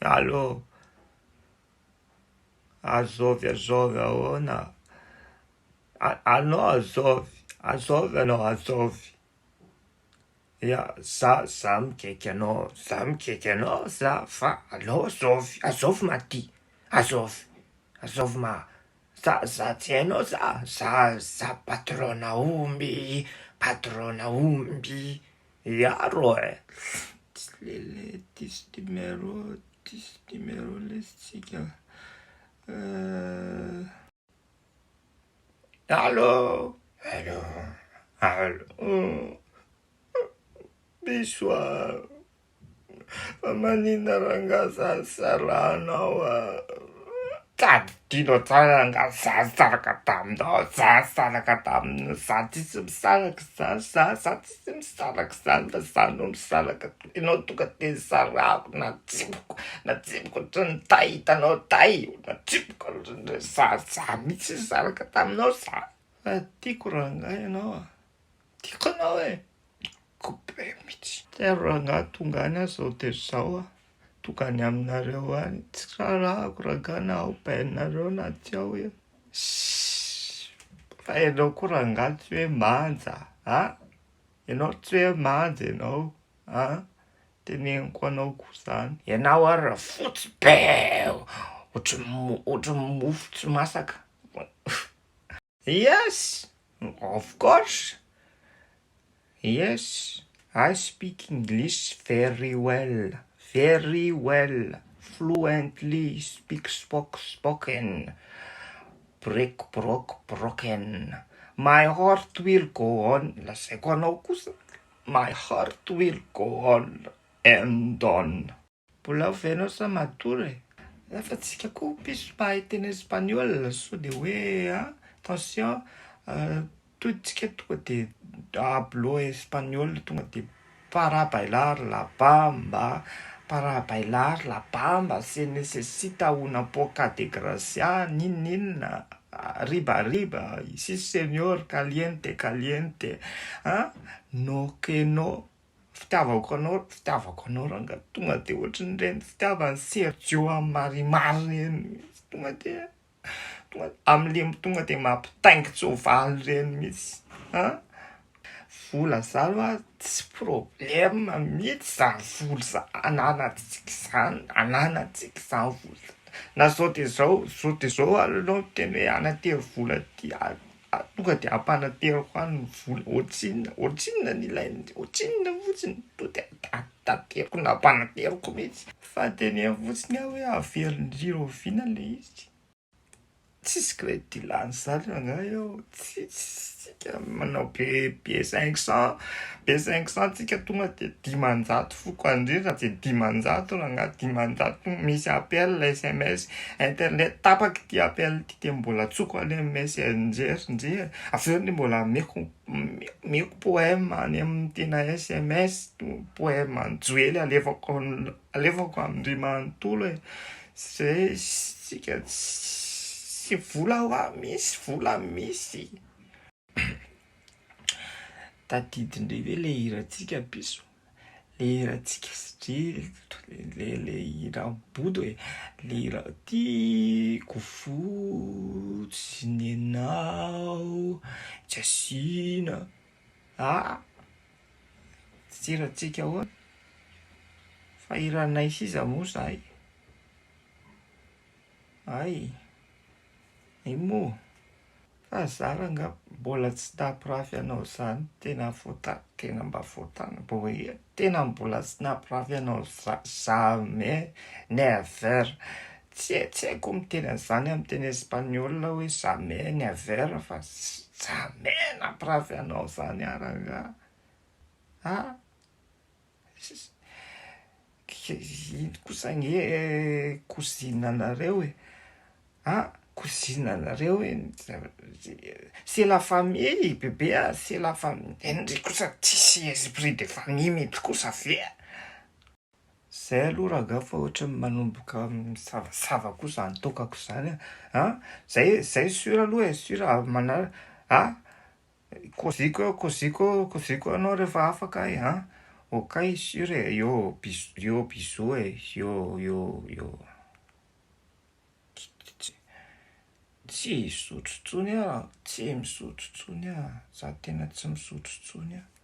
Allô? Azovy azovy ahoana? Anao azovy? Azovy anao azovy? Ya, za za mikaiky anao, za mikaiky anao za fa anao azovy? Azovy ma ty? Azovy? Azovy ma? Za za tsy hainao za? Za za patron-na omby, patron-na omby, ya rô e! Tsisy lele, tsisy numéro, tsisy numéro lesy tsika. Allô? Allô? Allô? Piso a! Fa maninona rangahy za nisarahanao a? Tadidinao tsara rangahy za nisaraka taminao, za nisaraka taminao, za tsisy misaraka zany, za za tsisy misaraka zany fa za no misaraka, ianao tonga de nisarahako, natsipiko, natsipiko ohatran'ny tay hitanao tay, natsipiko za za mihitsy nisaraka taminao za. Fa tiako rangahy ianao a, tiako anao e! Tiako be mihitsy. Tsy rangahy tonga any aho zao de zao a, tonga any aminareo any, tsy raharahako rangahy na ao bainareo na tsy ao e. Fa ianao koa rangahy tsy hoe manja a! Ianao tsy hoe manja ianao a! Teneniko anao koa zany. Ianao ary raha fotsy be ohatry ny ohatry ny mofo tsy masaka. Yes, of course, yes, I speak English very well, very well, fluently, speak spoke spoken, break broke broken, my heart will go on, lazaiko anao kosa, my heart will go on and on. Mbola ao ve anao sa matory e? Nefa tsika koa piso mahay teny espagnol sao de hoe a attention toditsika tonga de hablo espagnol tonga de para bailar la bamba, para bailar la bamba se necesita una poca de gracia n'inon'inona arriba arriba si señor caliente caliente a no que no. Fitiavako anao, fitiavako anao rangahy tonga de ohatran'ireny fitiavan'i Sergio amin'i Marimar ireny mihitsy, tonga de tonga am'le tonga de mampitaingin-tsoavaly ireny mihitsy an! Vola zany hoa tsy problème mihitsy zany vola zany, ananantsika zany, ananantsika zany vola zany, na zao de zao, zao de zao ary anao miteny hoe anatery vola aty tonga de ampanateriko any ny vola, ohatrinona ohatrinona no ilainy, ohatrinona fotsiny tonga de tateriko na ampanateriko mihitsy, fa teneno fotsiny aho hoe averindry rahoviana le izy, tsisy crédit lany zany rangahy eo, tsisy tsika manao be be 500 be 500 tsika tonga de 500 foko indrindra de 500 rangahy, 500 misy appel, SMS, internet tapaky ty appel ty de mbola antsoko any amin'ny messenger ndry e, avy eo ndry mbola ameko omeko poème any amin'ny tena SMS, poème an'i Joely alefako alefako amindry manontolo e, zay tsika tsy vola hoa misy, vola misy. Tadidindry ve le hirantsika piso? Le hirantsika satria le le hira bodo e, le hira tiako fotsiny ianao tsy asiana ah! Tsy hirantsika ahoana? Fa hiranay sisa moa zay. Ay! Ino moa? Fa za rangahy mbola tsy nampirafy anao zany tena fota- tena mba fotana mbo tena mbola tsy nampirafy anao za jamais never tsy tsy haiko miteny an'izany amin'ny teny espagnol hoe jamais never fa jamais nampirafy anao zany aho rangahy ah! Ino kosa anie cousine anareo e, ah cousine anareo e, c'est la famille bebe a, c'est la famille, ndry kosa tsisy esprit de famille mihitsy kosa ve? Zay aloha rangahy fa ohatran'ny manomboka misavasava koa zany toakako zany a, an zay zay sûr aloha e, sûr manaraka ah kôziko eo kôziko kôziko anao rehefa afaka aho e an. Okay, sûr e. Yo, bis, yo, bisous e. Yo, yo, yo. Tsy misotro tsony aho, tsy misotro tsony aho. Za tena tsy misotro tsony aho.